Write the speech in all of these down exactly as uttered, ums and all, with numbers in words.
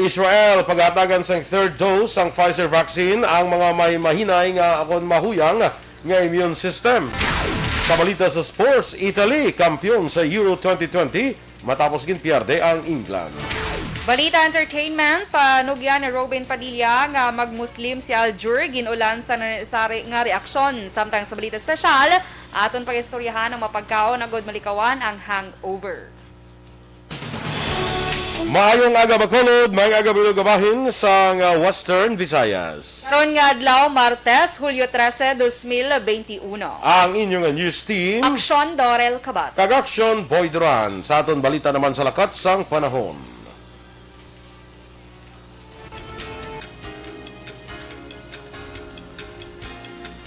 Israel, paghatagan sang third dose sang Pfizer vaccine ang mga may mahinay nga akon mahuyang nga immune system. Sa balita sa sports, Italy, kampiyon sa Euro twenty twenty, matapos ginpierde ang England. Balita entertainment, panugyan ni Robin Padilla nga mag-Muslim si Aljur, gin-ulan sa sari nga reaksyon. Samtang sa balita espesyal, aton pag-istoryahan ang mapagkaon agud malikawan ang hangover. Maayong aga, Bacolod. Maayong aga, bilog nga bahin sang, ah, Western Visayas. Karon nga adlaw, Martes, Hulyo trese, dos mil benti uno. Ang inyo nga news team. Aksyon, Dorel Kabat. Kag Aksyon, Boy Duran. Sa aton balita naman sa lakat sang panahon.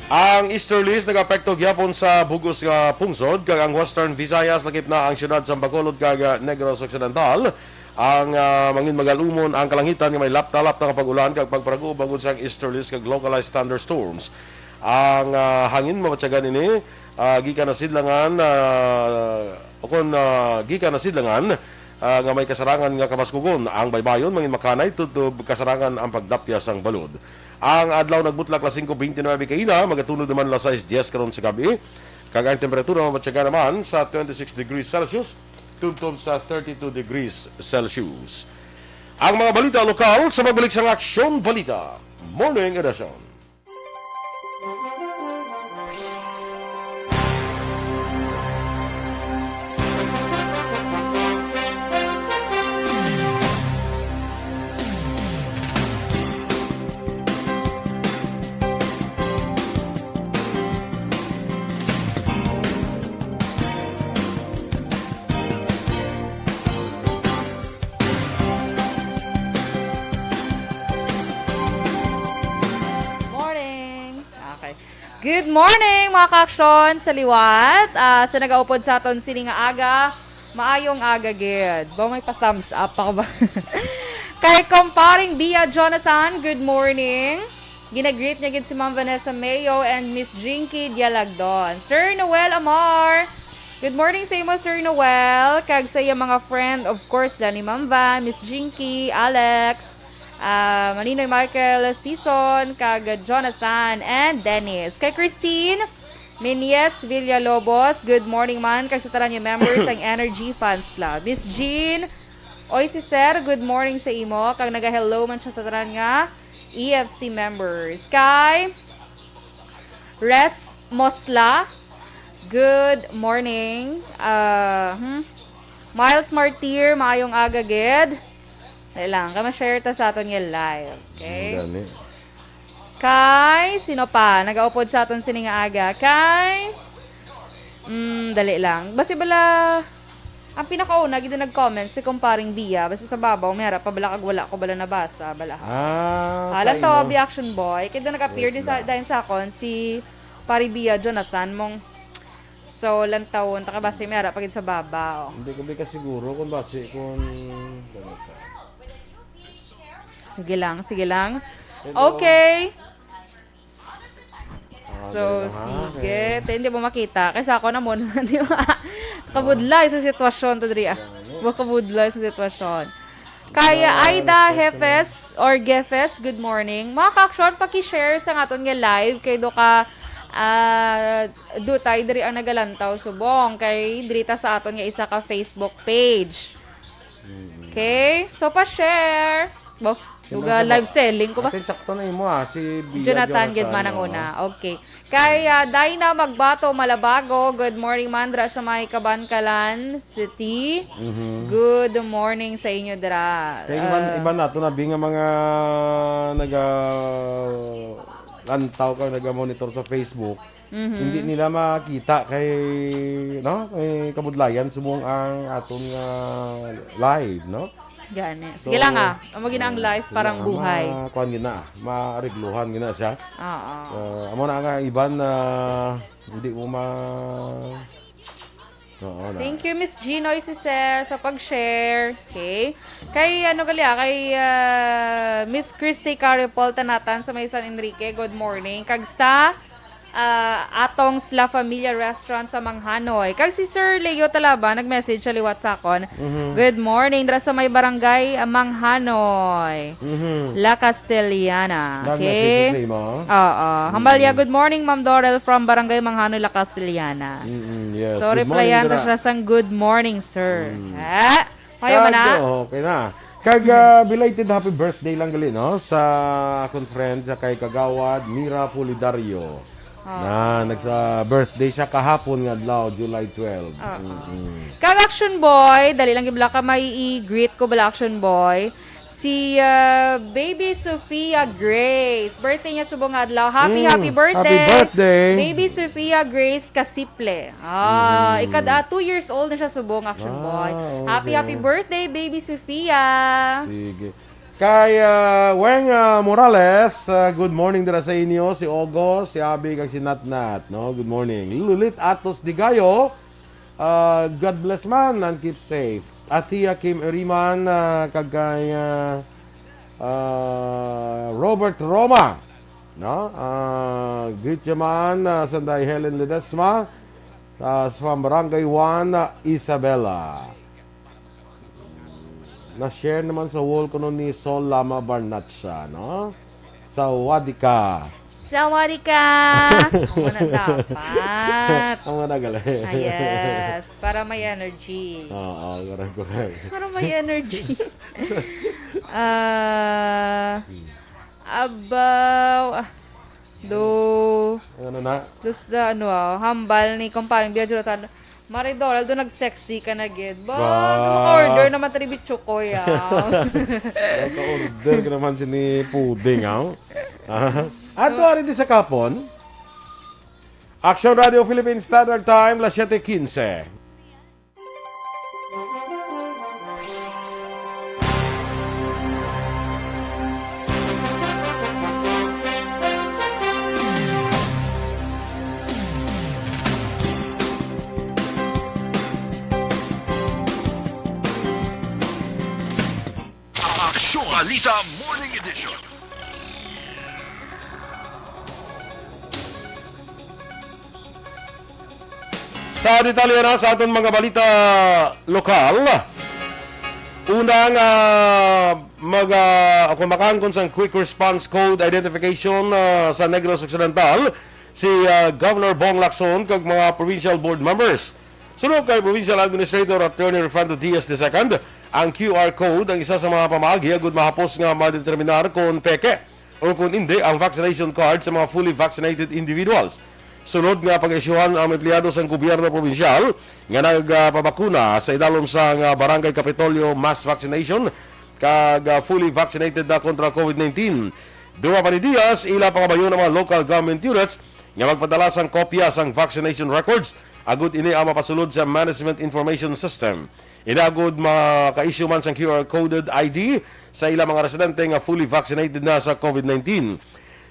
Ang easterlies nag-apekto gyapon sa bug-os nga pungsod, kag ang Western Visayas, lakip na ang siyudad sa Bacolod kag, ah, Negros Occidental. Ang, ah, mangin magalumon ang kalangitan nga may lapta-lapta nga pag-ulan kag pagparagob bangod sa easterlies kag localized thunderstorms. Ang, ah, hangin mabatyagan ini, ah, gikan na sidlangan, ah, ukon, ah, gikan na sidlangan, ah, nga may kasarangan nga kabaskugon. Ang baybayon mangin makanay tubtob kasarangan ang pagdapya sang balod. Ang adlaw nagbutlak alas singko benti nuebe kaina, magatunod naman alas sais dyes karon sa gabi. Kag ang temperatura mabatyagan naman sa twenty-six degrees Celsius, tubtob sa thirty-two degrees Celsius. Ang mga balita lokal sa pagbalik sang Aksyon Balita Morning Edition. Morning! Okay. Good morning, mga kaaksyon sa liwat. Ah, sa nagaupod sa aton sini nga aga, maayong aga gid. Ba, may pa-thumbs up ako ba? Kay Kumparing Bia Jonathan, good morning. Ginagreet niya gid si Ma'am Vanessa Mayo and Miss Jinky Dialagdon. Sir Noel Amar, good morning sa imo, Sir Noel, kag sa iyang mga friend, of course, dani Ma'am Van, Miss Jinky, Alex, ah, Maninoy Michael Sison, kag Jonathan and Dennis. Kay Christine Menyes Villalobos, good morning man, kag sa tanan nga members sang Energy Fans Club. Miss Jean, oy si Sir, good morning sa imo, kag naga-hello man siya sa tanan nga E F C members. Kay Res Mosla, good morning. Ah, hmm. Miles Martir, maayong aga gid. Dali lang, kay ma-share ta sa aton nga live. Okay? Ang gani. Kay, sino pa? Nagaupod sa aton sini nga aga. Kay, mm, dali lang. Basi bala, ang pinakauna, gid nag-comment si Kumparing Bia. Basi sa babaw, may harap pa bala kag wala ko bala nabasa, bala ha. Ah, Ah, sa lantaw, imo. Abi Action Boy. Kay doon nag-appear Wait di sa, lang. Dahil sa akon, si Pari Bia Jonathan mong so, lantawon, ta ka basi may ara pa gid sa babaw. Hindi ko bika siguro kung basi kung ganito. Sige lang, sige lang. Hello. Okay. Ah, So, ganun lang, ha? sige. Okay. Te, hindi mo makita. Kaysa ako na mo, di ba? Kabudlay sa sitwasyon to, diri, ah. Ganun. Wa kabudlay sa sitwasyon. Kay Ah, Aida request Hefes or Gefes, good morning. Mga kaaksyon, paki-share sa aton nga live kay do ka, ah, dutay diri ang nagalantaw subong kay diri ta sa aton nga isa ka Facebook page. Mm. Okay? So, pa-share. Bo, Sino duga ba? Live selling ko ba? Ate, sakto na imo, ah, si Bia Jonathan, Jonathan, gid man ang oo. Una. Okay. Kay, ah, Dinah Magbato Malabago, good morning, man, dra sa may Kabankalan City. Mhm. Good morning sa inyo, dra. Kay iban, Ah. iban nato na, bi, nga mga naga-, lantaw ka, naga-monitor sa Facebook, Mhm. hindi nila makita kay, no, kay kabudlayan subong ang aton nga live, no? Gani. So, sige lang, ah. Amo gina ang ah, life, sige parang lang, ah, buhay. Ma-, kuwan gina, maaregluhan gina siya. Oo. Ah, amo na nga iban na hindi mo ma-, oo na. Thank you, Miss Ginoy, si Sir, sa pag-share. Okay. Kay, ano gali, ah, kay, ah, Miss Christy Caripol Tanatan sa may San Enrique, good morning. Kag sa, ah, Atong's La Familia Restaurant sa Manghanoy. Kag si Sir Leo Talaba nag-message sa liwat sa akon. Mhm. Good morning, dira sa may barangay, ah, Manghanoy. Mhm. La Castellana. Nag-message Okay? sa imo? Oo. Hambal niya, Mm. "Good morning, Ma'am Dorel from Barangay Manghanoy, La Castellana." Mm, yes. So, Good morning, replyan na dira. siya sang "Good morning, sir." Mm. Ah, mayo man na. Kag, oh, okay na. Kag, ah, belated happy birthday lang gali, no? Sa akon friend, sa kay Kagawad Mira Pulidario. Ah. Na, nagsa-birthday siya kahapon nga adlaw, July twelve. Ah, ah. Mm-mm. Kag Action Boy, dali lang gid bala ka may i-greet ko bala, Action Boy. Si, ah, Baby Sofia Grace. Birthday niya subong nga adlaw. Happy, Mm, happy happy birthday, birthday. Baby Sofia Grace Kasiple. Ah, Mm. ikad-, ah, two years old na siya subong, Action Boy. Ah, Happy, okay. happy birthday, Baby Sofia. Sige. Kay, ah, Weng, ah, Morales, ah, good morning dira sa inyo. Si Ogo, si Abi, kag si Natnat, no? Good morning. Lulit Atos Digayo, ah, God bless man and keep safe. Athea Kim Eriman, ah, kag kay, ah, ah, Robert Roma, no? Ah, greet you man, ah, Sanday Helen Ledesma, ah, sa Barangay one, ah, Isabela. Na-share naman sa wall kuno ni Sol Lama Barnatsa, no? Sawadika. Sawadika! Amo na dapat. Amo na gali. Ah, yes. Para may energy. Oo, correct, correct. Para may energy. Ah, abaw, ah, do, Ano na? Dos na, ano, ah, hambal ni Kumparing Bill Jonathan. Maridol, do nag-sexy ka na gid. Ba, Ba? do maka-order naman tani bitchokoy, ah. Naka-order ka naman sini pudding, ah. Ah, ato ari di sa Kapon. Action Radio Philippine Standard Time, las siete quince. Aksyon Balita Morning Edition. Sa detalye na sa aton mga balita lokal, una nga mag, ah, ako makaangkon sang Quick Response Code Identification, ah, sa Negros Occidental, si, ah, Governor Bong Lacson kag mga provincial board members. Suno kay Provincial Administrator Attorney Refrando Diaz the second, ang Q R code ang isa sa mga pamaagi agud mahapos nga madeterminar kon peke o kon indi ang vaccination card sa mga fully vaccinated individuals. Sunod nga pag-isyuhan ang empleyado sang gobyerno probinsyal nga nagpabakuna sa idalom sang Barangay Kapitolyo mass vaccination kag, ah, fully vaccinated na kontra COVID nineteen. Duha pa ni Diaz, ila pangabayon ang mga local government units nga magpadala sang kopya sang vaccination records, agud ini ang mapasulod sa Management Information System. Inagud maka-issue man sang Q R coded I D sa ila mga residente nga fully vaccinated na sa COVID nineteen.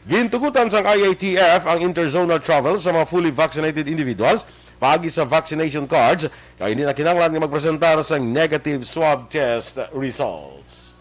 Gintugutan sang I A T F ang interzonal travel sa mga fully vaccinated individuals paagi sa vaccination cards, kay hindi na kinahanglan nga magpresentar sang negative swab test results.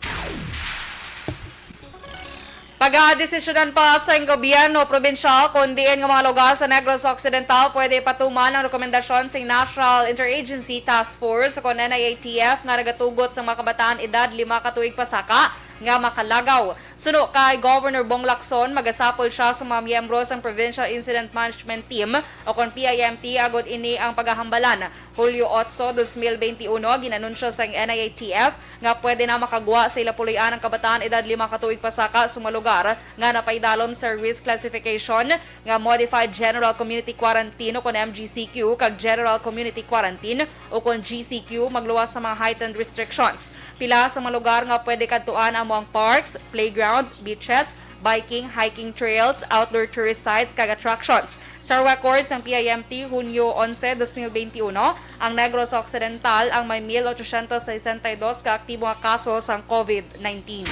Pagadesisyonan pa sang gobyerno probinsyal kon diin nga mga lugar sa Negros Occidental pwede ipatuman ang rekomendasyon sing National Interagency Task Force, kon N I A T F, nga nagatugot sa mga kabataan edad lima ka tuig pasaka nga makalagaw. Suno kay Governor Bong Lacson, magasapol sia sa mga miyembro sang Provincial Incident Management Team, o kon P I M T, agud ini ang pagahambalan. Hulyo otso, dos mil benti uno, ginanunsyo sang N I A T F nga pwede na makagwa sa ila puloy-an ang kabataan edad lima ka tuig pasaka sa mga lugar nga napaidalom sa risk classification nga Modified General Community Quarantine, o kon M G C Q, kag General Community Quarantine, o kon G C Q, magluwas sa mga heightened restrictions. Pila sa mga lugar nga pwede kadtuan amo ang parks, playgrounds, beaches, biking, hiking trails, outdoor tourist sites, kag attractions. Sa record sang P I M T, Hunyo onse, dos mil benti uno, ang Negros Occidental ang may mil ochocientos sesenta y dos ka aktibo nga kaso sang COVID nineteen.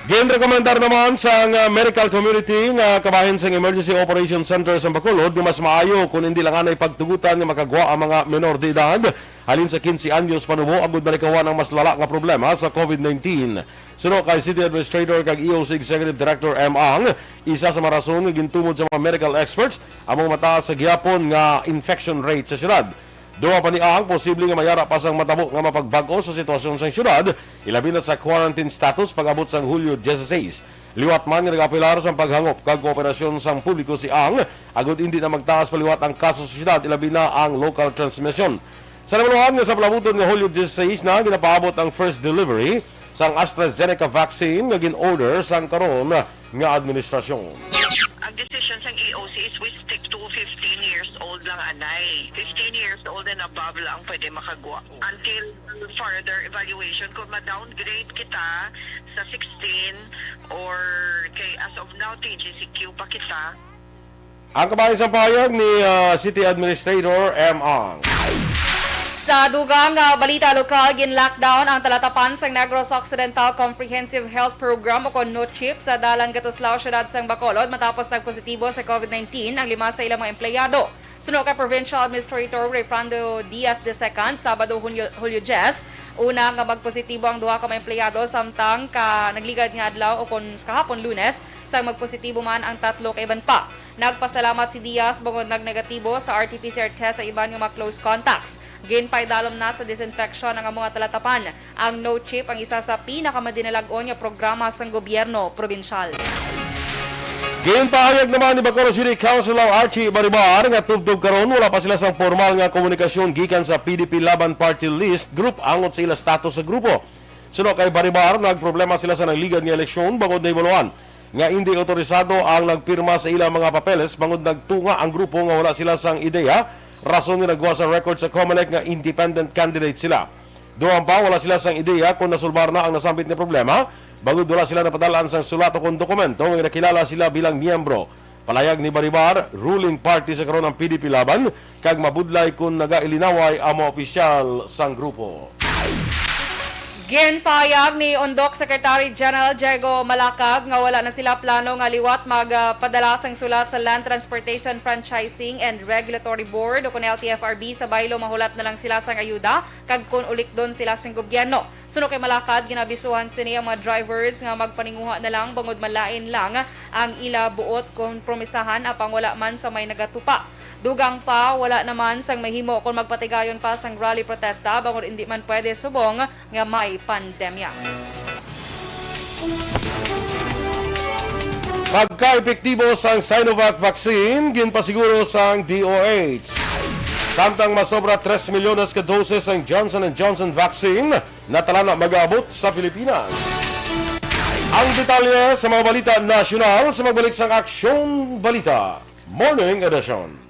Ginrekomendar naman sang, ah, medical community nga kabahin sang Emergency Operation Center sa Bacolod nga mas maayo kon indi lang anay pagtugutan nga makagwa ang mga menor de edad halin sa quince anyos panubo agud malikawan ang mas lala nga problema sa COVID nineteen. Suno kay City Administrator kag E O C Executive Director M. Ang, isa sa mga rason nga gintumod sa mga medical experts ang mga mataas sa gihapon nga infection rate sa syudad. Duha pa ni Ang, posible nga mayara pa sang matabo nga mapagbag-o sa sitwasyon sang syudad, ilabi na sa quarantine status pag-abot sang Hulyo dieciséis. Liwat man nga nag-apelar sang paghangop kag kooperasyon sang publiko si Ang, agud indi na magtaas pa liwat ang kaso sa syudad, ilabi na ang local transmission. Sa nabaluhan nga sa palabuton nga Hulyo dieciséis na ginapaabot ang first delivery sang AstraZeneca vaccine nga gin-order sang karon nga administrasyon. Ang decision sang E O C is we stick to fifteen years old lang, anay. Fifteen years old and above lang ang pwede makagwa. Until further evaluation, kung ma-downgrade kita sa sixteen or kay as of now, T G C Q pa kita. Ang kabahin sa pahayag ni ah, City Administrator M. Ang. Sa dugang nga balita lokal, gin-lockdown ang talatapan sang Negros Occidental Comprehensive Health Program o kon NOCHIP sa Dalan Gatuslao, siyudad sang Bacolod, matapos nagpositibo sa COVID nineteen ang lima sa ilang mga empleyado. Suno kay Provincial Administrator Rayfrando Diaz the second, Sabado, Hunyo, Hulyo diyes, una nga magpositibo ang duha ka mga empleyado, samtang ka nagligad nga adlaw o kon kahapon, Lunes, sang magpositibo man ang tatlo ka iban pa. Nagpasalamat si Diaz bangod nagnegatibo sa R T P C R test ang iban nga mga close contacts. Ginpaidalom na sa disinfection ang amo nga talatapan. Ang NOCHIP ang isa sa pinakamadinalag-on nga programa sang gobyerno probinsyal. Ginpahayag naman ni Bacolod City Councilor Archie Baribar nga tubtob karon wala pa sila sang pormal nga komunikasyon gikan sa P D P Laban Party List Group angot sa ila status sa grupo. Suno kay Baribar, nagproblema sila sa nagligad nga eleksyon bangod nahibaluan nga indi otorisado ang nagpirma sa ilang mga papeles bangod nagtunga ang grupo nga wala sila sang ideya, rason nga nagwa sa record sa Comelec nga independent candidate sila. Dugang pa, wala sila sang ideya kon nasulbar na ang nasambit nga problema, bangod wala sila napadal-an sang sulat o kon dokumento nga ginakilala sila bilang miyembro. Palayag ni Baribar, ruling party sa karon ang P D P Laban, kag mabudlay kon nagailinaway ang mga opisyal sang grupo. Ginpahayag ni Undok Secretary General Diego Malacag nga wala na sila plano nga liwat magpadala sang sulat sa Land Transportation Franchising and Regulatory Board o kon L T F R B sa baylo mahulat na lang sila sang ayuda kag kon ulikdon sila sang gobyerno. Suno kay Malacag, ginabisuhan sini ang mga drivers nga magpaninguha na lang bangod malain lang ang ila buot kon promisahan apang wala man sa may nagatupa. Dugang pa, wala naman sang mahimo kon magpatigayon pa sang rally protesta bangod indi man pwede subong nga may pandemya. Pagka-epektibo sang Sinovac vaccine, ginpasiguro sang D O H. Samtang masobra tres milyones ka doses ang Johnson and Johnson vaccine, natala na mag-aabot sa Pilipinas. Ang detalye sa mga balita nasyonal sa magbalik sang Aksyon Balita Morning Edition.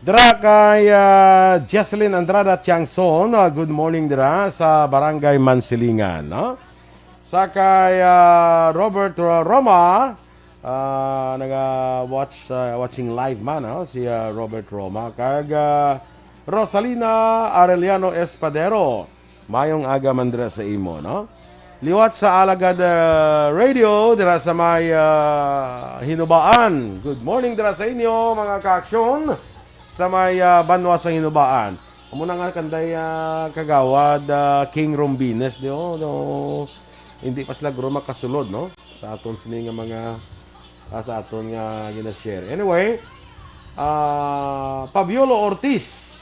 Dira kay, ah, Jesselyn Andrada Tiangson, ah, good morning dira sa Barangay Mansilingan, no? Sa kay, ah, Robert Ro-, Roma, ah, naga-watch, ah, watching live man, no? Si, ah, Robert Roma. Kag, ah, Rosalina Arellano Espadero, mayong aga man dira sa imo, no? Liwat sa Alagad, ah, Radio, dira sa may, ah, Hinubaan. Good morning dira sa inyo, mga ka-aksyon, sa may, ah, banwa sa Hinubaan. Amo na nga kanday, ah, kagawad, ah, King Rombines, di, oh, no, hindi pa sila guro makasulod, no? Sa aton sini nga mga, ah, sa aton nga gina-share. Anyway, ah, Pabiolo Ortiz,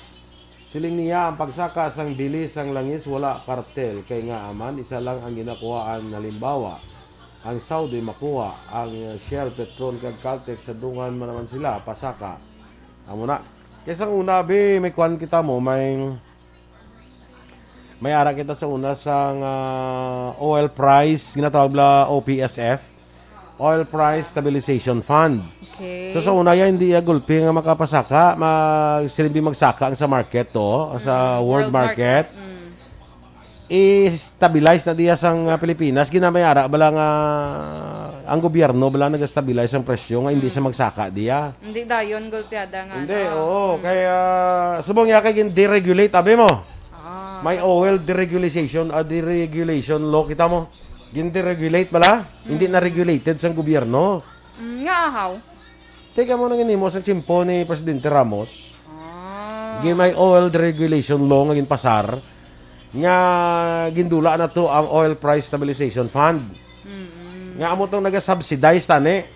siling niya, ang pagsaka sang bili sang langis wala kartel, kay nga man isa lang ang ginakuhaan. Halimbawa, ang Saudi makuha ang Shell, Petron, kag Caltex, sa dungan man naman sila pasaka. Amo na. Kay sang una, bi, may kuan kita mo, may, may ara kita sa una sang, ah, oil price, ginatawag bala O P S F, Oil Price Stabilization Fund. Okay. So, sa una, ya, hindi ya gulpi nga makapasaka, mag-, silimbi magsaka ang sa market to, sa Mm, world world market. market. Mm. I-stabilize na diya sang, ah, Pilipinas. Ginamayara bala nga ang gobyerno bala nag-stabilize ang presyo nga hindi siya Mm. magsaka diya. Hindi dayon gulpiada nga, Hindi, no? oo. Mm. Kaya, subong niya kay gin-deregulate, abi mo? Ah. May oil deregulation, ah, deregulation law, kita mo? Gin-deregulate bala? Hindi Mm. na regulated sang gobyerno. Mm, nga ahaw? Teka mo nang inimo sa tiyempo ni Presidente Ramos. Ah. Gin may oil deregulation law nga ginpasar nga gindula na to ang Oil Price Stabilization Fund. Mm-mm. Nga amo tong naga-subsidize tani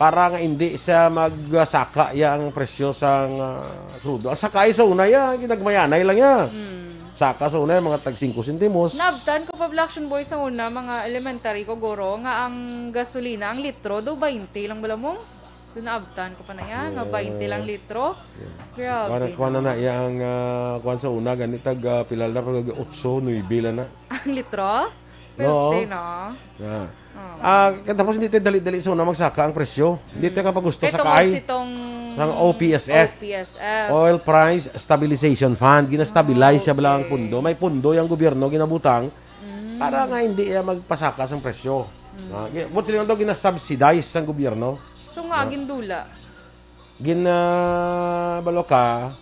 para nga hindi siya magsaka ya ang presyo sang, ah, krudo. Ang sakay sa una ya, ginagmayanay lang ya. Mm. Saka sa una ya, mga tag singko sentimos. Naabtan ko pa, Black Action Boy, sa una, mga elementary ko, guro, nga ang gasolina, ang litro, do baynte lang bala mo? Doon naabtan ko pa na yan, nga baynte lang litro. Yeah. Grabe, Kuha na, kuha na no? na iya ang, ah, kuha sa una, gani tag, ah, pilal na pag otso, nuebe lang na. Ang litro? No. Perte, no? Yeah. Oh. Ah, kaya tapos hindi tayo dali-dali sa una magsaka ang presyo. Hindi tayo kapagusto Kaya sa tungod kaay. sitong Sang O P S F. O P S F. Oil Price Stabilization Fund. Gina-stabilize Ah, siya bala ang okay. pundo. May pundo yung gobyerno ginabutang Mm. para nga hindi iya magpasaka sang presyo. Mm. Ah, gi-, but sila daw gina-subsidize sang gobyerno. So nga, Ah. gindula. Gin, ah, balo ka,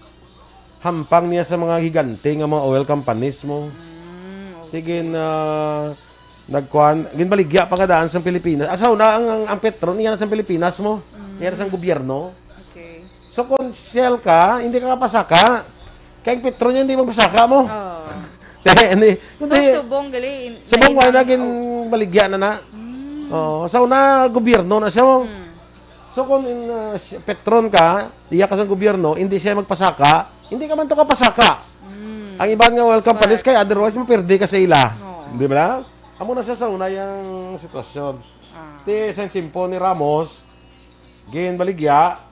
hampang niya sa mga higante nga mga oil companies mo. Mm, okay. Sige na, nagkuan, ginbaligya pa nga daan sa Pilipinas. Asa na ang, ang, ang Petron, iya na sa Pilipinas mo. Mm. Iya na sa gobyerno. Okay. So, kung Shell ka, hindi ka kapasaka. Kaya ang Petron niya, hindi magpasaka mo. Oh. Te, hindi. So, Hindi. subong gali, in-, Subong, wala nainang, na gin oh. baligya na na. Mm. Oo. So, na gobyerno na siya mo. Mm. So, kung in, uh, si-, Petron ka, iya ka sa gobyerno, hindi siya magpasaka, hindi ka man to kapasaka. Mm. Ang iban nga oil companies Correct. kay otherwise, mapirdi ka sa ila. Oo. Di ba? Amo na siya sa una yang sitwasyon. Ah. Ti sa tiyempo ni Ramos, ginbaligya,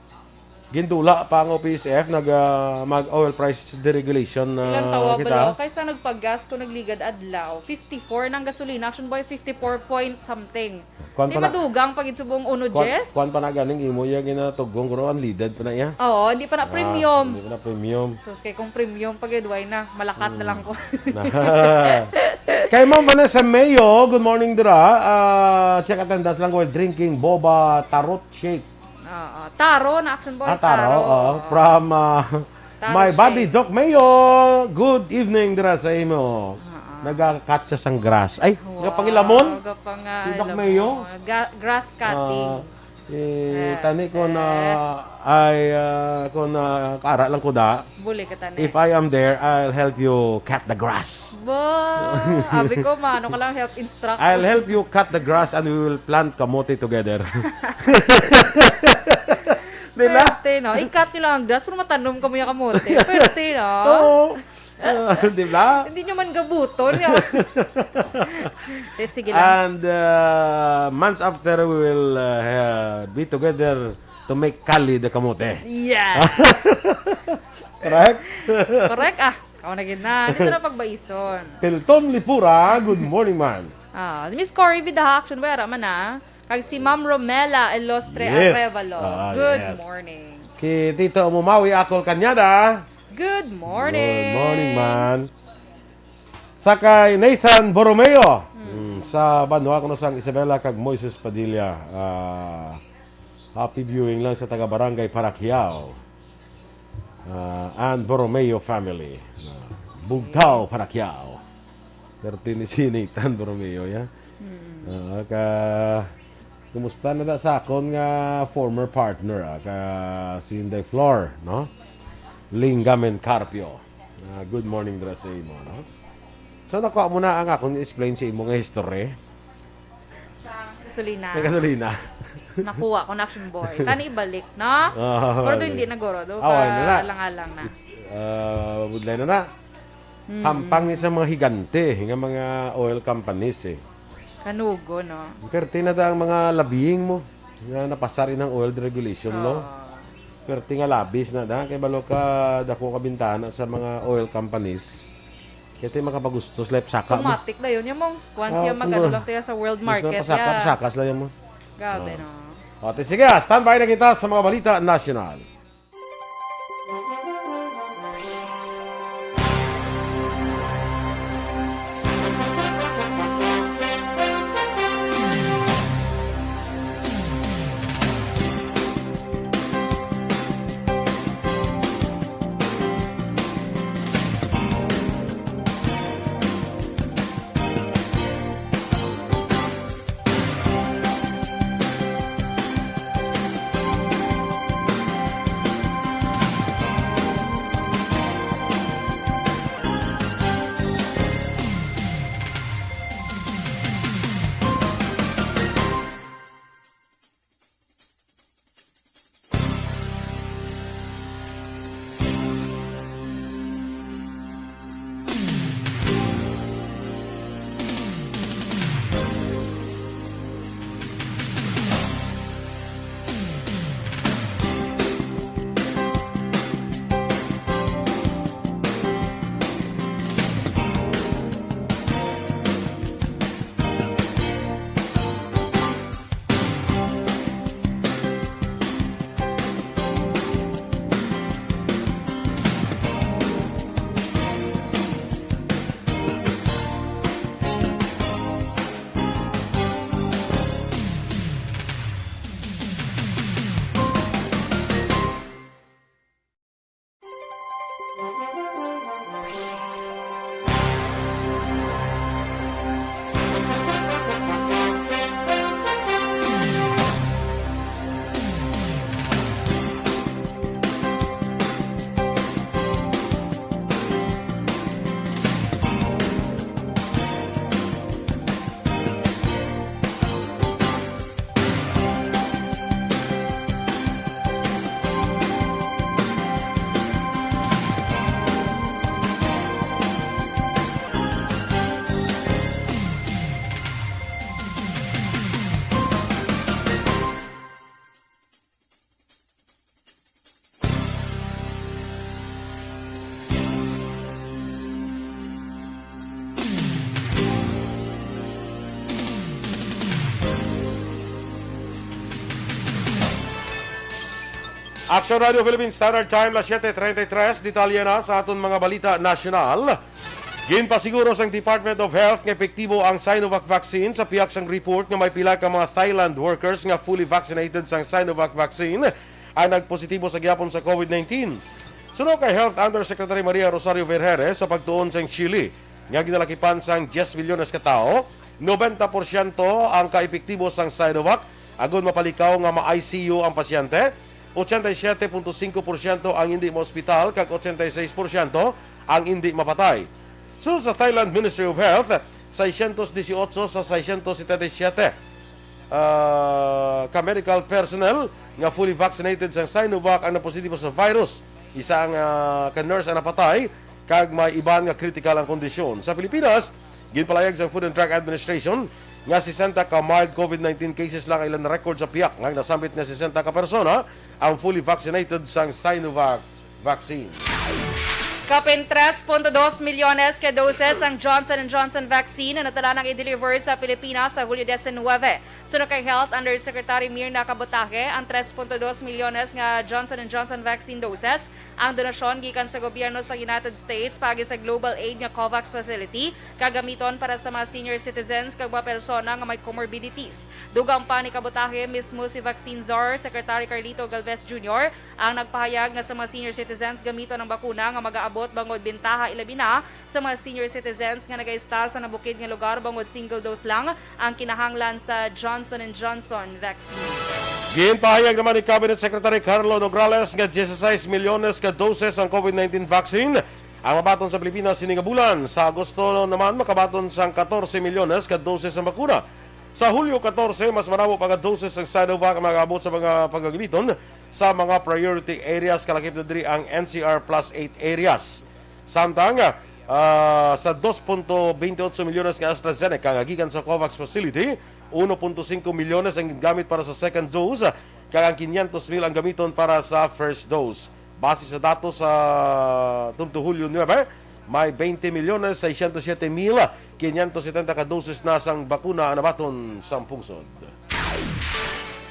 gindula pa ang O P S F, nag, ah, mag oil price deregulation na Ilang tawa kita. bala? Kaysa nagpagas ko nagligad adlaw, fifty-four ng gasolina. Action Boy, fifty-four point something. Kuwan Di pa na, madugang pa gid subong uno kuwan, Jess? kuwan pa na ganing imo iya ginatugong, guro, unleaded pa na iya. Oo, hindi pa na Ah, premium. hindi pa na premium. Sus, kay kung premium pa gid, why na? Malakat na lang ko. Kay Ma'am Vanessa Mayo, good morning, dira. Ah, check attendance lang while drinking boba tarot shake. Oo, taro na, Action Boy, Ah, taro, taro. oo. Oo. From, ah, Taro my buddy, shake. Doc Mayo. Good evening, dira sa imo. Oo. Nagakatsa sang grass. Ay, Wow, gapangilamon? gapanga-, Si Doc alam Mayo? mo, ga-, grass cutting. Ah, eh, Yes, tani ko na eh. ay, ah, ko na kaara lang ko da. Buli ka tani. If I am there, I'll help you cut the grass. Ba, abi ko, maano ka lang, help instruct. I'll help you cut the grass and we will plant kamote together. Di ba? Pwerte, no? I-cut nyo lang ang grass, pero matanom kamo yung kamote. Pwerte, no? Oo. Ah, di ba? Hindi nyo man gabuton, ya. Eh, sige lang. And, uh, months after, we will, uh, be together to make kali de kamote. Yeah. Correct? Correct, ah. Ako na gid na. Dito na pagbaison. Pilton Lipura, good morning, man. Ah, Miss Cory Vidaha, Action Boy, ara man na. Kag si Ma'am Romela Elostre Yes. Arevalo. Ah, Good yes. morning. Ki Tito Mumawi Akol Cañada. Good morning. Good morning, man. Sa kay Nathan Borromeo, mm, sa banwa kuno sang Isabela kag Moises Padilla. Ah, happy viewing lang sa taga Barangay Paraquiao. Ah, and Borromeo family. Ah, Bugtao, Paraquiao. Perti ni si Nathan Borromeo, ya. Mm. Ah, ka, kumusta na da sa akon nga former partner, ah, ka si Inday Flor, no? Lingamen Carpio. Ah, good morning dira sa imo, no? So, nakuha mo na ang akong explain sa imo nga history. Gasolina. May gasolina. Nakuha ko na, Action Boy. Tani ibalik, no? Ah, pero okay. Hindi na, guro. Do, awan na na. Alang-alang na. It's, ah, budlay na na. Mm. Hampang ni sa mga higante nga mga oil companies, eh. Kanugo, no? Perti na da ang mga lobbying mo nga napasar inang oil deregulation law. Oo. Perti nga labis na da. Kay balo ka dako ka bintana sa mga oil companies. Kaya tayo makapagustos, lep, saka mo. Automatic na yun. Yung mong, kuwan siya, ah, mag-ano lang tayo sa world market, pasaka, ya. Pasaka sila yun mo. Grabe, ah, no? O, te, sige, ah, standby na kita sa mga balita nasyonal. Action Radio Philippine Standard Time, las siete treinta y tres. Detalye na sa aton mga balita nasyonal. Ginpasiguro sang Department of Health nga epektibo ang Sinovac vaccine sa pihak sang report nga may pila ka mga Thailand workers nga fully vaccinated sang Sinovac vaccine ang nagpositibo sa gihapon sa COVID nineteen. Suno kay Health Undersecretary Maria Rosario Vergeire, sa pagtuon sang Chile nga ginalakipan sang diyes milyones ka tawo, nobenta porsyento ang kaepektibo sang Sinovac agod mapalikaw nga ma-I C U ang pasyente, ochenta y siete punto singko porsyento ang indi maospital, kag ochenta y seis porsyento ang indi mapatay. Suno sa Thailand Ministry of Health, seiscientos dieciocho sa seiscientos setenta y siete, ah, ka medical personnel nga fully vaccinated sang Sinovac ang napositibo sa virus. Isa ang, ah, ka nurse ang napatay, kag may iban nga critical ang kondisyon. Sa Pilipinas, ginpalayag sang Food and Drug Administration nga sesenta ka mild COVID nineteen cases lang ang ilang na-record sa pihak, nga nasambit nga sesenta ka persona ang fully vaccinated sang Sinovac vaccine. Kapin tres punto dos milyones ka doses ang Johnson and Johnson vaccine ang natala nang i-deliver sa Pilipinas sa Hulyo diecinuebe. Suno kay Health Undersecretary Mirna Kabotaje, ang tres punto dos milyones nga Johnson and Johnson vaccine doses ang donasyon gikan sa gobyerno sa United States paagi sa Global Aid nga COVAX facility, kag gamiton para sa mga senior citizens kag mga persona nga may comorbidities. Dugang pa ni Kabotaje, mismo si Vaccine Czar Secretary Carlito Galvez Junior ang nagpahayag nga sa mga senior citizens gamiton ang bakuna nga magaabot bangod bentaha, ilabi na sa mga senior citizens nga nagaista sa nabukid nga lugar bangod single dose lang ang kinahanglan sa Johnson and Johnson vaccine. Ginpahayag naman ni Cabinet Secretary Carlo Nograles nga dieciséis milyones ka doses ang COVID nineteen vaccine ang mabaton sa Pilipinas sini nga bulan. Sa Agosto naman, makabaton sang catorce milyones ka doses ang bakuna. Sa Hulyo catorce, mas madamo pa nga doses ang Sinovac ang mag-abot sa mga pagagamiton sa mga priority areas, kalakip na diri ang N C R plus eight areas. Samtang, ah, sa dos punto twenty-eight milyones nga AstraZeneca nga gikan sa COVAX facility, uno punto singko milyones ang gingamit para sa second dose, kag ang quinientos mil ang gamiton para sa first dose. Base sa datos sa tumto Hulyo nuebe, may twenty milyones seiscientos siete mil quinientos setenta ka doses na sang bakuna ang nabaton sang pungsod.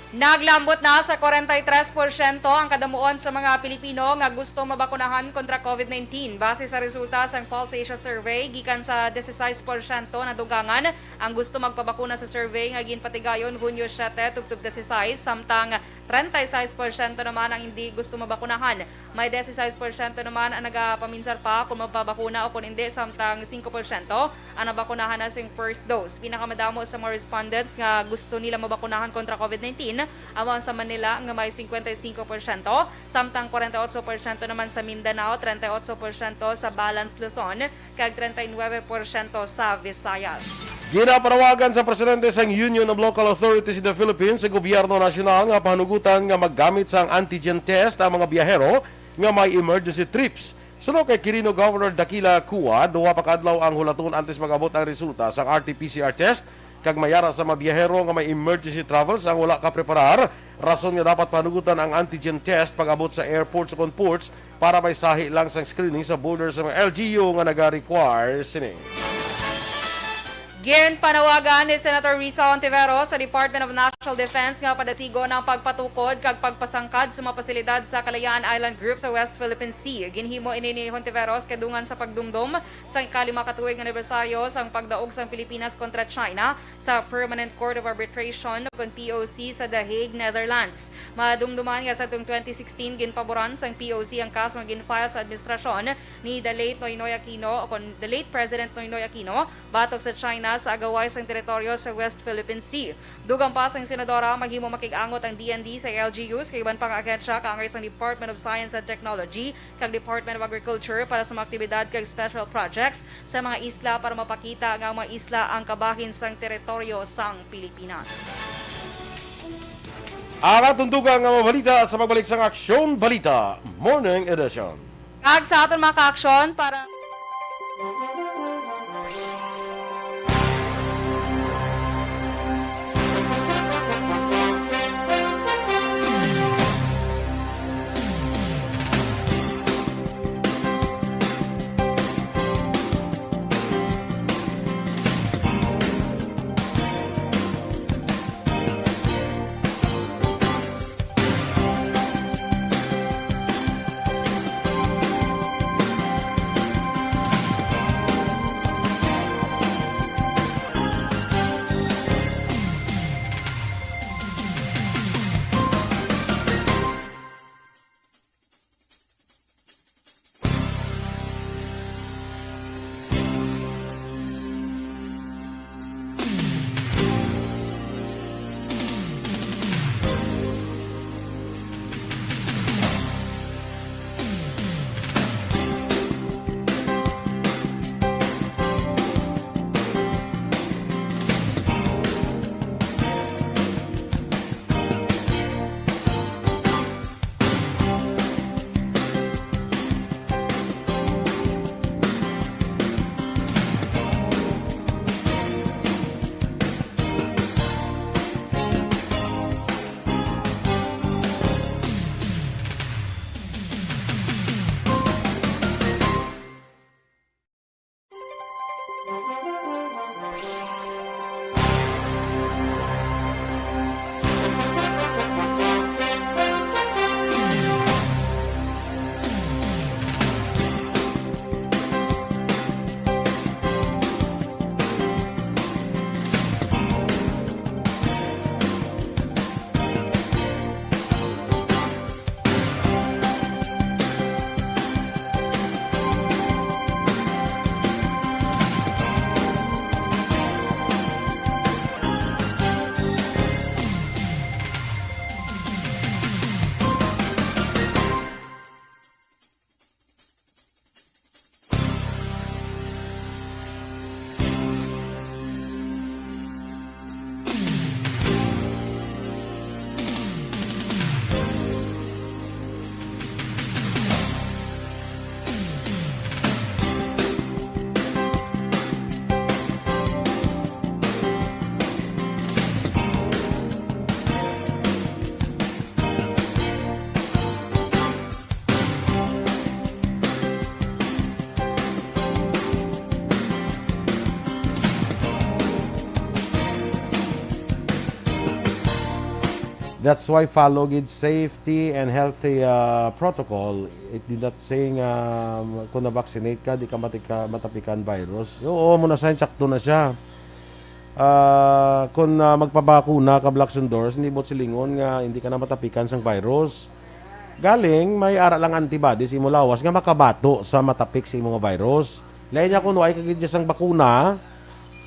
Naglambot na sa forty-three porsyento ang kadamuon sa mga Pilipino nga gusto mabakunahan kontra COVID nineteen, base sa resulta sang Pulse Asia Survey. Gikan sa dieciséis porsyento na dugangan ang gusto magpabakuna sa survey nga ginpatigayon Hunyo siete tubtob dieciséis, samtang treinta y seis porsyento naman ang hindi gusto mabakunahan. May dieciséis porsyento naman ang nagapaminsar pa kung magpabakuna o kung hindi, samtang singko porsyento ang nabakunahan na sing first dose. Pinakamadamo sa mga respondents nga gusto nila mabakunahan kontra COVID nineteen amo ang sa Manila nga may cincuenta y cinco por ciento, samtang forty-eight por ciento naman sa Mindanao, treinta y ocho por ciento sa Balance Luzon, kag treinta y nueve por ciento sa Visayas. Ginapanawagan sa presidente sang Union of Local Authorities in the Philippines sa gobyerno nasyonal nga pahanugutan nga maggamit sang antigen test ang mga biyahero nga may emergency trips. Suno kay Quirino Governor Daquila Cua, duha pa ka adlaw ang hulaton antes mag-abot ang resulta sang R T P C R test, kag may ara sa mga biyahero nga may emergency travels ang wala kapreparar, rason nga dapat panugutan ang antigen test pag-abot sa airports ukon ports para may sahi lang sang screening sa border sa mga L G U nga naga-require sini. Ginpanawagan ni Senator Risa Hontiveros sa Department of National Defense nga padasigon ang pagpatukod kag pagpasangkad sa mga pasilidad sa Kalayaan Island Group sa West Philippine Sea. Ginhimo ini ni Hontiveros kay dungan sa pagdumdom sang ikalima ka tuig nga anibersaryo sang pagdaog sang Pilipinas kontra China sa Permanent Court of Arbitration, kon P O C, sa The Hague, Netherlands. Madumduman nga sa twenty sixteen, ginpaboran sang P O C ang kaso nga gin-file sa administrasyon ni the late Noynoy Aquino, o kon the late President Noynoy Aquino, batok sa China sa agaway sang teritoryo sa West Philippine Sea. Dugang pa sang senadora, mahimo makig-angot ang D N D sa L G Us kag iban pa nga ahensya kaangay sang Department of Science and Technology kag Department of Agriculture para sa mga aktibidad kag special projects sa mga isla para mapakita nga ang mga isla ang kabahin sang teritoryo sang Pilipinas. Ang aton dugang nga mga balita sa pagbalik sang Aksyon Balita Morning Edition. Kag sa aton mga kaaksyon para That's why follow gid safety and healthy, ah, protocol. It did not say nga, um, kung na-vaccinate ka, di ka matika-, matapikan virus. Oo, mo na sa sakto na siya. Ah, kung, ah, magpabakuna ka, Black Sundors, hindi mo silingon nga hindi ka na matapikan sang virus. Galing, may ara lang antibodies imo lawas nga makabato sa matapik sa imo nga virus. Lain niya kung way ka gid sang bakuna,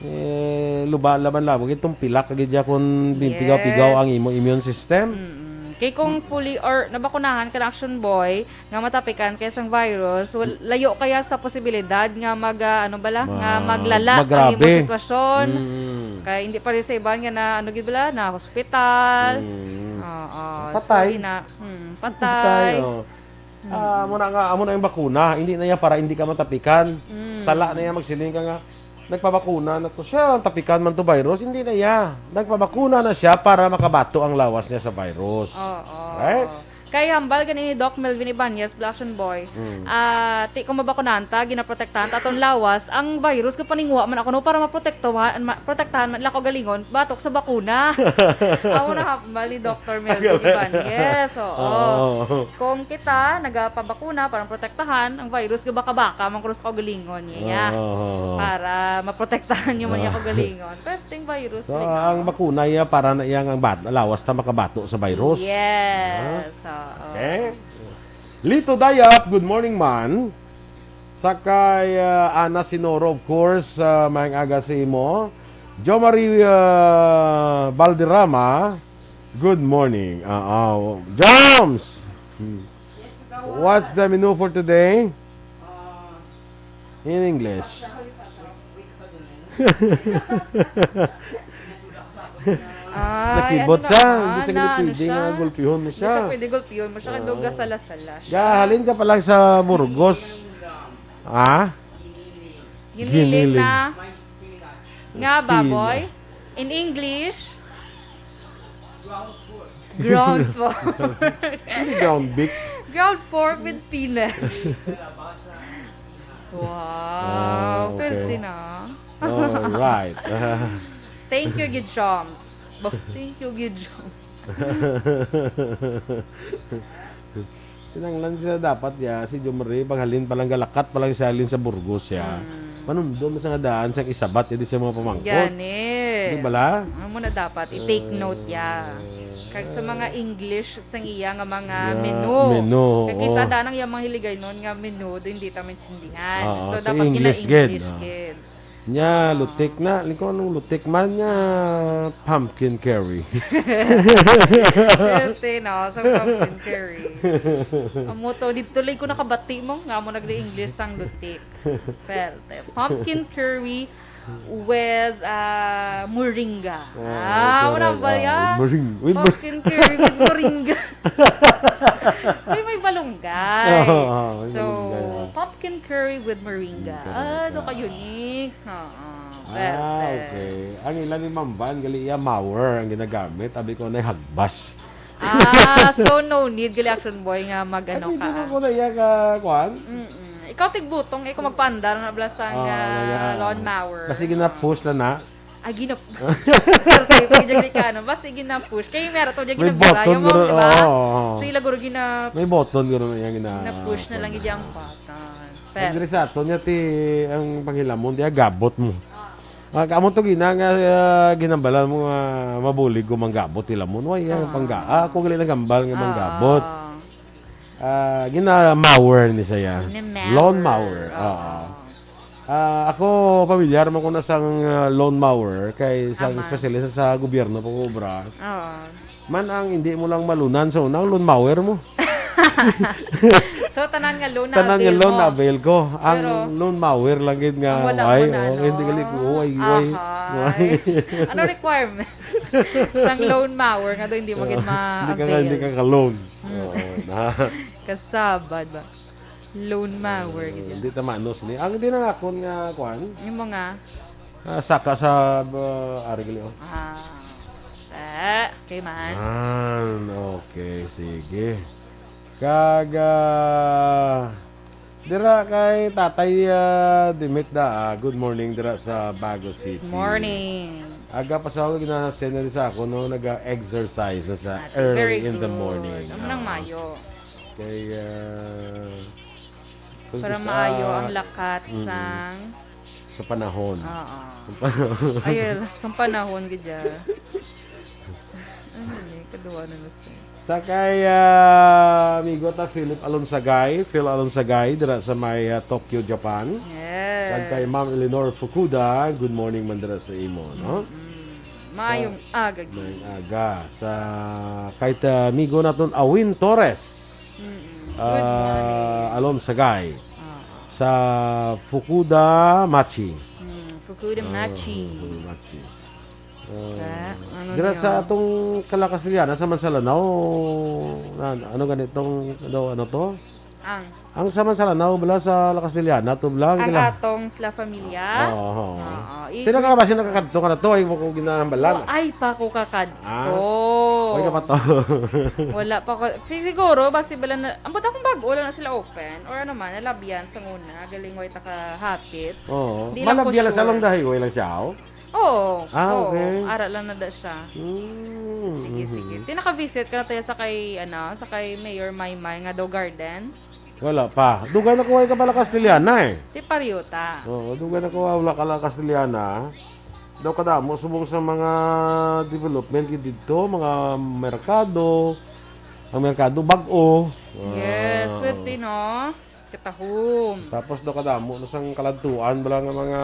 eh, luba, laban-laban gid tong pilak ka gid siya kung bimpigaw-pigaw Yes. ang imo immune system. Mm-mm. Kay kung fully or nabakunahan ka na, Action Boy, nga matapikan kaya sang virus, wal-, layo kaya sa posibilidad nga mag, ah, ano bala, nga Ma-, maglala ang magrabe. Imong sitwasyon. Mm. Kay hindi pa rin sa iban nga na, ano gid bala, na hospital. Mm. Oo. Patay. So, ina, hmm, patay. Patay, oh. Mm. Ah, amo na nga, amo na yung bakuna. Hindi na yan para hindi ka matapikan. Mm. Sala na yan, magsiling ka nga, "Nagpabakuna na to siya, ang tapikan man to virus." Hindi na iya. Nagpabakuna na siya para makabato ang lawas niya sa virus. Oo. Right? Kay hambal gani ni Doc Melvin Ibanez, Black Action Boy, Mm. ah, ti kung mabakunahan ta, ginaprotektahan ta aton lawas, ang virus, kapaningwa man ako, no, para maprotektahan, ma-, protektahan man ila kaugalingon, batok sa bakuna. Amo na hambal ni Doctor Melvin Ibanez, oo. Oo. Kung kita nagapabakuna, para maprotektahan, ang virus, gabaka-baka man kuno sa kaugalingon niya. Oo. Para maprotektahan niyo man iya Ah. kaugalingon. Perting virus So, lang, ang ah. bakuna iya para na iya nga bat-, lawas ta makabato sa virus. Yes, Ah. oo. Okay. Lito Dayap, good morning, man. Sa kay, ah, Ana Sinoro, of course, ah, maayong aga sa imo. Jo Marie, ah, Valderrama, good morning. Ah, ah, Joms! Hmm. What's the menu for today? In English. Ay, Nakibot ano siya. naman, Hindi siya na ano pwede siya. nga gulpihon mo Hindi siya siya. pwede gulpihon mo siya, kay Oo. duga sala-sala siya. Gahalin ka pa lang sa Burgos. Ah? Giniling Giniling. na. Nga Spinach. baboy. In English, ground pork. Hindi ground beef. Ground pork with spinach. Wow, Ah, okay. pwerte na. Alright. Thank you, gid, Choms. Bo-, thank you, gid, Choms. Kinahanglan siya dapat ya, si Jomari, paghalin pa lang galakat pa lang siya, halin sa Burgos siya. Mm. Manumdom sa nga daan sa isabat, hindi sa mga pamangkot. Gani. Di ba la? Amo na dapat, i-take note ya. Ah. Kag sa mga English, sang iya nga mga Yeah, menu. menu, Kag oo. Kisa daan ang iyang mga hiligaynon nga menu, do hindi ta maintindihan. Oo, So, sa dapat English gid, gina-English oo. gid. Nya, Ah. lutik na. Lingkod anong lutik man nya, pumpkin curry. Pwerte, no? Sa pumpkin curry. Amo to, dito lang ko nakabati mo, nga mo nag-English sang lutik. Pwerte. Pumpkin curry with, ah, moringa. Ah, Ah, wala correct. ba Ah, yan? moring-, with mor- Pumpkin curry with moringa. May, may balunggay. Oo, oo, may So, balunggay, ah. pumpkin curry with moringa. Correct, Ah, ano ah. ka unique? Oo. Ah, Perfect. okay. Ang ilan ni Mamban, gali iya mower ang ginagamit. Sabi ko, "Nay hagbas." Ah, so no need, gali Action Boy, nga mag-ano Ay, ka, pwede ah. ko na iya ka, kwan? Mm-mm. Ikaw tigbutong, ikaw magpaandar na bala sang, Ah, ah, yeah. lawnmower. Basi gina-push na na. Ay, ginap-, Pero tayo, pag dyan ka, ano, basi gina-push. Kaya yung meron to, dyan May ginabura, button yung guro, mga, di ba? oo, oo. So, ila guro gina-, May button guro na yung gina-, gina-push na lang gid yung button. Pero Ang diri sa aton, niya ti, ang panghilamon, diya gabot mo. Ah, kamo to gina nga, ah, ginambalan mo nga mabulig ko manggabot ti lamon. Why, ah, Ah. pangga-, ah, ako gali nagambal nga manggabot. Ah. Ah, gina-mower ni siya. Gina-mower. Lawn mower. Oo. Oo. Ah, ako, pamilyar man ko na sang, ah, lawn mower kay sang Aman. espesyalista sa gobyerno pag-obra. Oo. Man ang hindi mo lang malunan sa una, ang lawn mower mo. So, tanan nga loan Tanan nga na-avail loan mo. na-avail ko. Ang Pero, loan mower lang gid nga, ang wala ay, mo na, oh, no? hindi gali ko, oh, ay, ay. Ahay. Ano requirements? Sang loan mower nga do, hindi mo gid Ah, hindi ka nga, ma-avail. hindi ka ka-loan. Mm. Oo, na. Kasabad ba? Loan mower, Eh, gid yan. hindi ta manos ni. Ang hindi na nga akon nga, kwan? Yung mga Ah, saka sa, ah, ari gali, oh. Ah. Eh, okay man. Ah, okay, sige. Kag, ah, Dira kay Tatay, ah, Dimit da, ah, good morning dira sa Bago City. Morning. Aga pa sa ako, ginasend na sa ako, no, nag-exercise na sa Ate, early very in the good. Morning. Amo nang Ah. Mayo. Kay, ah, kung Para sa maayo ang lakat Mm. sang sa panahon. Oo. Sa panahon. Ayun, sa panahon, gid ya. Ano ni? Kaduha na gusto. Sa kay, ah, amigo ta Philip Alonsagay, Phil Alonsagay, dira sa may, ah, Tokyo, Japan. Yes. Kag kay Ma'am Eleanor Fukuda, good morning man dira sa imo, no? Mm-mm. Mayong Sa aga, Gid. Mayong aga. Sa kay ta amigo naton Awin Torres. Mm-mm. Good Ah, morning. Alonsagay. Ah. Sa Fukuda Machi. Mm, Fukuda Ah, Machi. Fukuda Machi. Ah, Sa, ano dira niya? Sa atong Kalakastiliana sa Mansalanaw, na, ano ganitong, ano, ano to? Ang Ang sa Mansalanaw, bala sa La Castellana, to bala, Ang kila- atong sila familia? Oo, oo. Oo, i- Sino ka ba? Sino kakadto ka na to? Ay, mo ko ginahambalan. Oh, ay pa ko kakadto. Ah. Ay ka pa to. Wala pa ko. Si-, siguro, basi bala na, ambot akong bago lang na sila open. Or ano man, nalabyan sa nguna. Galing way ta kahapit. Oo. Di lang ko Malabyan lang sa sure. Along the highway lang siya, oh? Oo. Ah, Oo. Okay. Ara lang na da siya. Mm, Sige, mhm. Sige. Tinaka-visit ka na tayo sa kay, ano, sa kay Mayor Maymay nga daw garden? Wala pa. Dugay na ko ay kabala Castellana eh. Si Pariuta. Oo, dugay na ko wala ka lang Castellana. Daw kadamo subong sa mga development gid didto, mga merkado. Ang merkado bag-o. Yes, Ah, swerte, no? Katahom. Tapos daw kadamo na sang kaladtuan bala nga mga,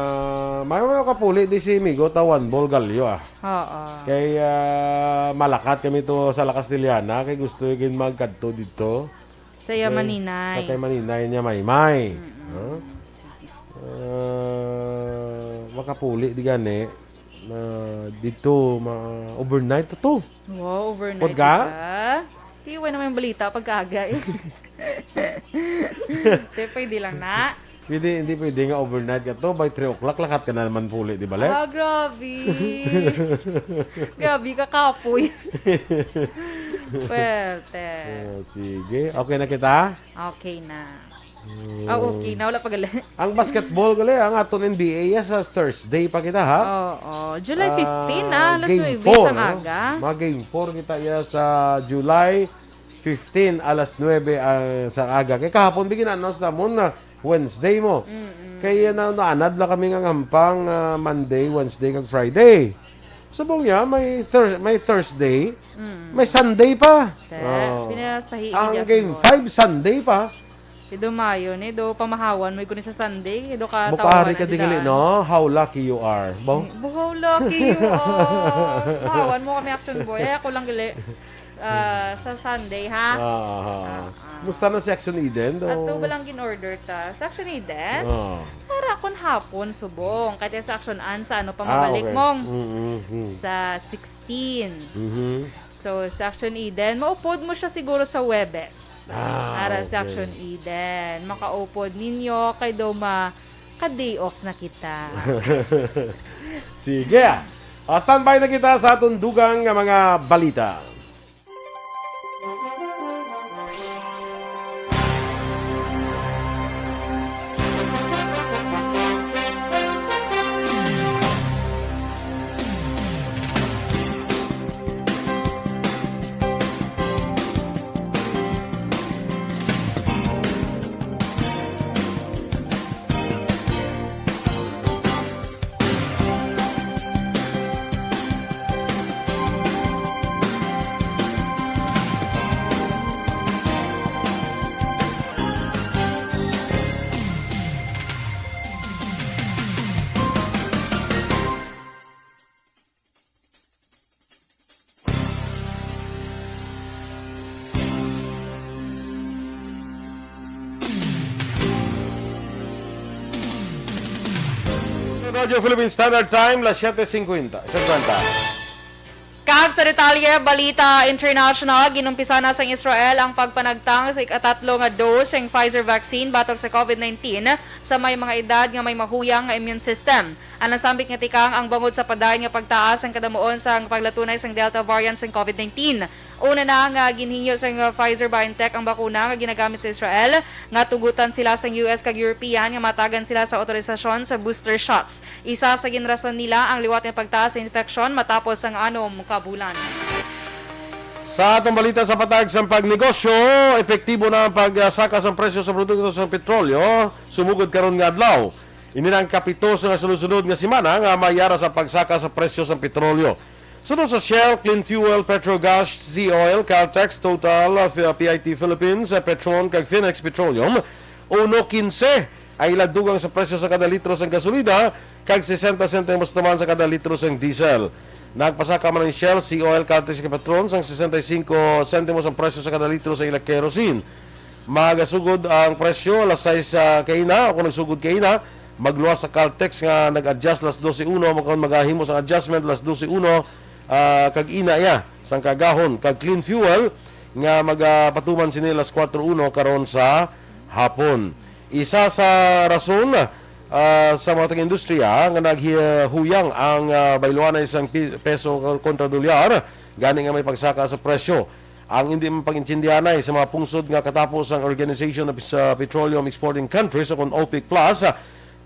may mga kapuli di si Migo ta Juan Bol Gallo, ah. Oo. Kay, ah, malakat kami to sa La Castellana, kay gusto gid magkadto didto. Sa iya Kay, maninay. Sa kay maninay niya Maymay. Mm-mm. Huh? Sige. Ah, makapuli di gani na didto ma-overnight to. Wow, overnight Pod ka? Ka? Tiway naman yung balita pagkaaga eh. Te, pwede lang na. Pwede, hindi pwede nga overnight ka to. By three o'clock, lakat ka na naman puli, di ba, Le? Ah, grabe. Grabe ka, kapoy. Pwerte. Oh, sige. Okay na kita? Okay na. Hmm. Ah, okay na. Wala pa gali. Ang basketball gali, ang aton N B A ya sa Thursday pa kita, ha? Oo. July fifteen, ah, alas nuebe sang aga. Mga game four kita ya sa July fifteen, alas nuebe ang sa aga. Kay kahapon, bigyan announce namon na Wednesday mo. Mm-mm. Kay na, naanad lang kami nga hampang, ah, Monday, Wednesday, kag Friday. Subong niya, may Thurs-, may Thursday, Mm. may Sunday pa. Te, Oh. sinasahi Ang niya game siguro. Five, Sunday pa. Ti dumayo ni, do pamahawan mo ko ni sa Sunday, do ka Bukari tawanan ka di dili, daan. No? How lucky you are. Bo? Bo, how lucky you are. Pamahawan mo kami, Action Boy. Ay, ako lang gali. Ah, sa Sunday, ha? Ah, ah, ah. Ah, ah. Musta na si Action Eden, do? Ato ba lang gin-order ta? Sa Action Eden? Ah. Para kun hapon, subong. Kaya sa Action An, sa ano, Ah, pamabalik okay. mong Mm, mm, mm. sa sixteen. Mhm. So, sa Action Eden, maupod mo siya siguro sa Webes. Ah, Para sa okay. Action Eden. Makaupod ninyo, kay do ma-, ka-day off na kita. Sige. Ah, standby na kita sa aton dugang nga mga balita. Radio Philippine Standard Time, las siete cincuenta, cincuenta. Kag sa detalye, balita international, ginumpisan na sang Israel ang pagpanagtang sa ikatatlo nga dose sang Pfizer vaccine batok sa COVID nineteen sa may mga edad nga may mahuyang nga immune system. Ang nasambit nga tikang ang bangod sa padayon nga pagtaas sang kadamuon sang paglatunay sang Delta variant sang COVID nineteen. Una na nga ginhingyo sang Pfizer-BioNTech ang bakuna nga ginagamit sa Israel, nga tugutan sila sang U S kag European nga matagan sila sa autorisasyon sa booster shots. Isa sa ginrason nila ang liwat nga pagtaas sa infeksyon matapos ang anom ka bulan. Sa atong balita sa patag sang pagnegosyo, epektibo na ang pagsaka sang presyo sa produkto sang petrolyo sumugod karon nga adlaw. Ini na ang kapito sa sunod-sunod nga semana nga may ara sa pagsaka sa presyo sang petrolyo. Suno sa Shell, Clean Fuel, Petrogas, Z Oil, Caltex, Total, uh, P I T Philippines, uh, Petron, kag Finex Petroleum, uno quince ang ila dugang sa presyo sa kada litro sang gasolina, kag sesenta sentimos naman sa kada litro sang diesel. Nagpasaka man ang Shell, Z Oil, Caltex, kag Petron sang sesenta y cinco sentimos ang presyo sa kada litro sa ila kerosene. Magasugod ang presyo alas sais, ah, kaina, o kung nagsugod kaina, magluwas sa Caltex nga nag-adjust alas dose uno, kung magahimo sang adjustment alas dose uno, ah, kag ina iya, sang kagahon, kag Clean Fuel nga magapatuman sini alas kuwatro uno karon sa hapon. Isa sa rason, ah, sa mga taga-industriya nga naghuyang ang, ah, bayloanay sang pi-, peso kontra dolyar, gani nga may pagsaka sa presyo. Ang indi man pag-intindihanay sa mga pungsod nga katapos ang Organization of, sa Petroleum Exporting Countries o kon OPEC Plus,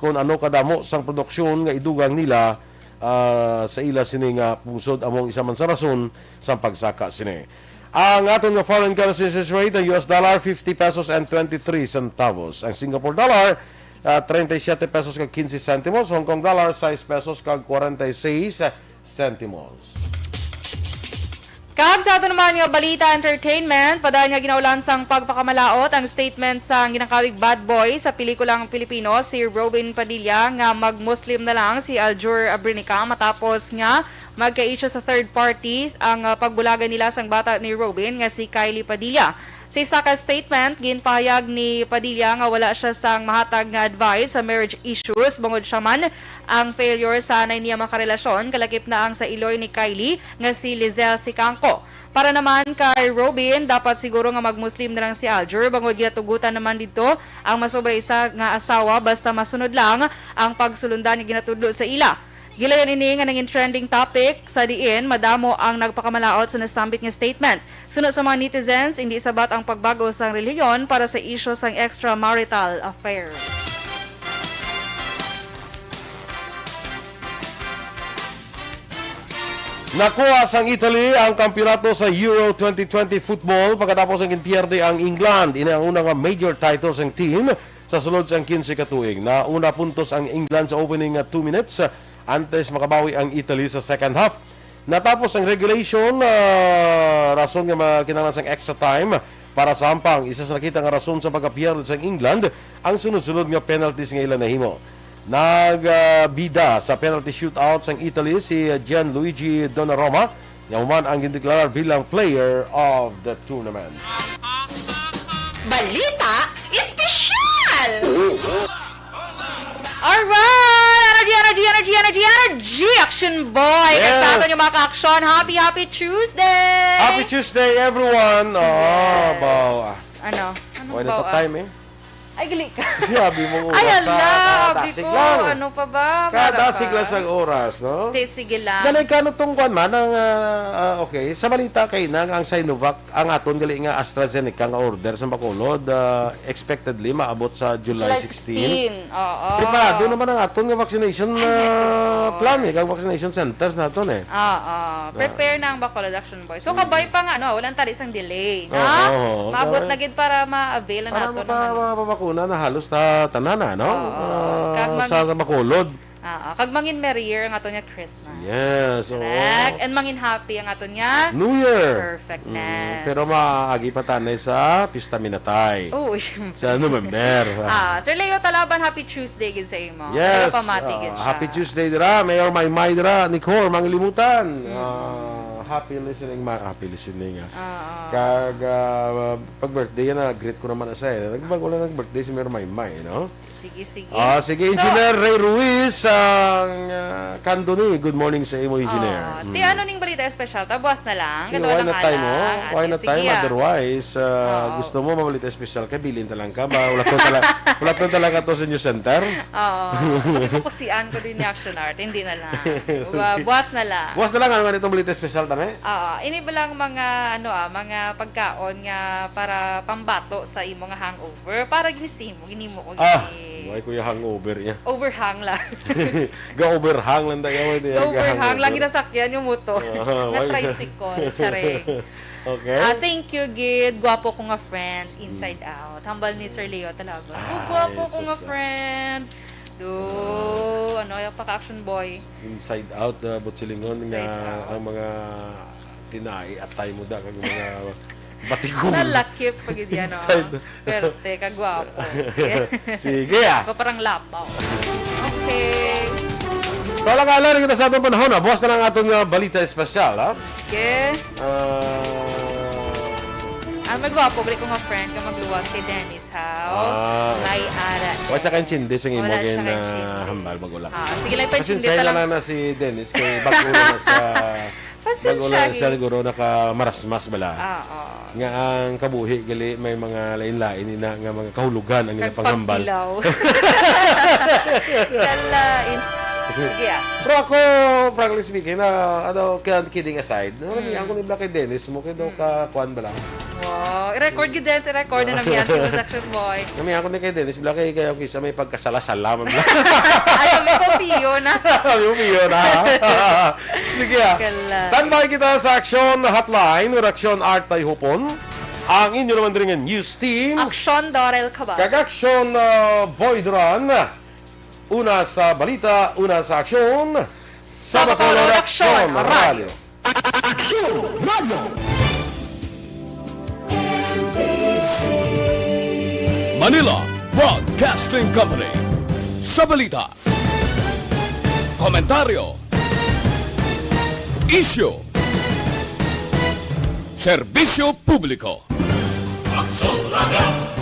kon ano kadamo sang produksyon nga idugang nila, ah, sa ila sini nga pungsod amo ang isa man sa rason sang pagsaka sini. Ang aton nga foreign currency exchange rate, ang U S dollar, fifty pesos and twenty-three centavos. Ang Singapore dollar, ah, treinta y siete pesos kag quince centimos. Hong Kong dollar, sais pesos kag kwarenta y seis centimos. Kag sa ato naman nga balita, entertainment, padayon nga ginaulan sang pagpakamalaot ang statement sang ginakawig bad boy sa pelikulang Pilipino, si Robin Padilla, nga mag-Muslim na lang si Aljur Abrinica matapos nga magka-issue sa third parties ang, ah, pagbulagan nila sang bata ni Robin nga si Kylie Padilla. Sa isa ka statement, ginpahayag ni Padilla nga wala siya sang mahatag nga advice sa marriage issues, bangod siya man ang failure sa anay niya makarelasyon, kalakip na ang sa iloy ni Kylie nga si Lizelle Sicangco. Para naman kay Robin, dapat siguro nga mag-Muslim na lang si Aljur, bangod ginatugutan naman didto ang masobra isa nga asawa, basta masunod lang ang pagsulundan nga ginatudlo sa ila. Gilayon ini nga nangin trending topic sa diin madamo ang nagpakamalaot sa nasambit nga statement. Suno sa mga netizens, indi sabat ang pagbago sang relihiyon para sa isyu sang extramarital affair. Nakuha sang Italy ang kampiyonato sa Euro twenty twenty football pagkatapos ang ginpierde ang England. Ini ang una nga major title sang team sa sulod sang quince ka tuig. Nauna puntos ang England sa opening nga two minutes, ah, antes makabawi ang Italy sa second half. Natapos ang regulation, ah, rason nga ma-, kinahanglan sang extra time para sa hampang. Isa sa nakita nga rason sa pagkapierde sang England ang sunod-sunod nga penalties nga ila nahimo. Nag, ah, bida sa penalty shootout sang Italy si Gianluigi Donnarumma, nga human ang gindeklarar bilang player of the tournament. Balita Espesyal! Alright! Energy, energy, energy, energy, energy! Action Boy! Kag sa Yes! aton nga mga ka-action, happy, happy Tuesday! Happy Tuesday, everyone! Oh, Yes. Baw. Ano? Anong Wala baw, pa ah? time, eh. Ay, gali ka. Sabi mo, Ay, oras hala, na, abi kadasig ko, lang. Ano pa ba? Meron Kadasig pa? lang sa oras, no? Di, sige lang. Ganay ka, ano tong kwan man, ang, ah, ah, okay, sa balita kay nang ang Sinovac, ang aton gali nga AstraZeneca nga order sa Bacolod, ah, expectedly maabot sa July July sixteen. sixteen, oo. Preparado naman ang aton nga vaccination, Ay, yes, of ah, course. plan, eh, kag vaccination centers naton, eh. Oo. Ah. Prepare na ang Bacolod Action Boy. So, kabay pa nga, no? Walang tali sang delay, Oo, no? oo, Maabot okay. na gid para ma-avail na Para nato maka-, ng ano. mapabakuna na halos ta-, tanan na, no? Oo. Ah, Kag mang- sa Bacolod. Oo. Kag mangin merrier ang aton nga Christmas. Yes, oo. Correct. And mangin happy ang aton nga New Year. Perfectness. Mm, pero maagi pa tanay sa Pista Minatay. Oo, syempre. Sa November. Ah, Sir Leo Talaban, happy Tuesday gid sa imo. Yes, Nagapamati ah, gid siya. happy Tuesday dira, Mayor Maymay dira, Nicole, Mangilimutan. Mm. Ah, happy listening, ma-, happy listening, ah. Oo. Kag, ah, pag birthday yan, ah, greet ko naman na siya, eh. Nagbago lang nag-birthday si Mayor Maymay, no? Sige, sige. Ah, sige, So, Engineer Ray Ruiz, ang, ah, Candoni. Good morning sa imo, Engineer. Ah, ti Mm. ano ning balita espesyal? Tabuas na lang. Sige, Kadto why lang not time, alang. oh? Why Ate, not sige, time? ah. Otherwise, ah, Oo. gusto mo mabalita espesyal ka, bilin ta lang ka ba? Wala to tala-, wala to talaga to sa news center? Oo. Kasi kukusian ko din ni Action Art. Hindi na lang. Ba-, buwas na lang. Buwas na lang, ano nga nitong balita espesyal? Ah, ini ba lang mga, ano, ah, mga pagkaon nga para pambato sa imo nga hangover? Para ginisimo, ginimo ko Ah, gini- why kuya hangover niya? Overhang lang. Ga-overhang lang tayo, why di Overhang lang, hangover? Ginasakyan yung motor. Ah, Nga why? Tricycle, charing. Okay. Ah, thank you, gid. Gwapo ko nga friend, Inside Out. Hambal ni Sir Leo Talabon. Oh, Ay, gwapo ko nga sus, ah. Friend. Do, ano, yung paka-action boy. Inside Out, ah, Butsilingon, Inside nga Out. Ang mga tinai, atay mo da, kag mga batikon. Lalakip pag yun yan, oh. Inside. Perte, kagwapo. Sige, ah. Ako parang lapaw. Okay. Wala ka, alam kita sa atong panahon, ah. Buwas na lang aton nga balita espesyal, ha? Okay. Ah. Ah, may gwapo, balik ko nga friend ka magluwas kay Dennis, ha? Ah. May ara. Wala siya kaintindi sa imo Wala siya gin, ah, kaintindi. Hambal, mag-ulak. Ah, sige lang, Kasi paintindi sayang ta lang. Lang na si Dennis, kay bago na sa, Pasensya, bago na eh. Siya siguro nakamarasmas bala. Ah, oo. Nga ang kabuhi, gali, may mga lain-lain ina nga mga kahulugan ang ginapangambal. Nagpagtilaw. Kalain. Sige, ah. Pero ako, frankly speaking, na, ano, kaya kidding aside, no? Mm. Ang ko ni Black kay Dennis mo, kay daw Mm. ka, kuwan ba lang? Wow. I-record yun din, i-record na naman yan, si Miss Action Boy. Nami ako ni kay Dennis Black, kay kaya kisa may pagkasala-sala man lang. Ay, sabi ko, Pio na. Sabi ko, Pio na, ha? Sige, ah. Kala. Standby kita sa Action Hotline, with Action Art Tayhupon. Ang inyo naman diri nga news team. Action Dorel Cabal. Kag Action, ah, Boy Duran. Una sa balita, una sa aksyon. Sa Bacolod, Aksyon Radio. Aksyon Radio. Manila Broadcasting Company. Sa balita, komentaryo, isyu, serbisyo publiko.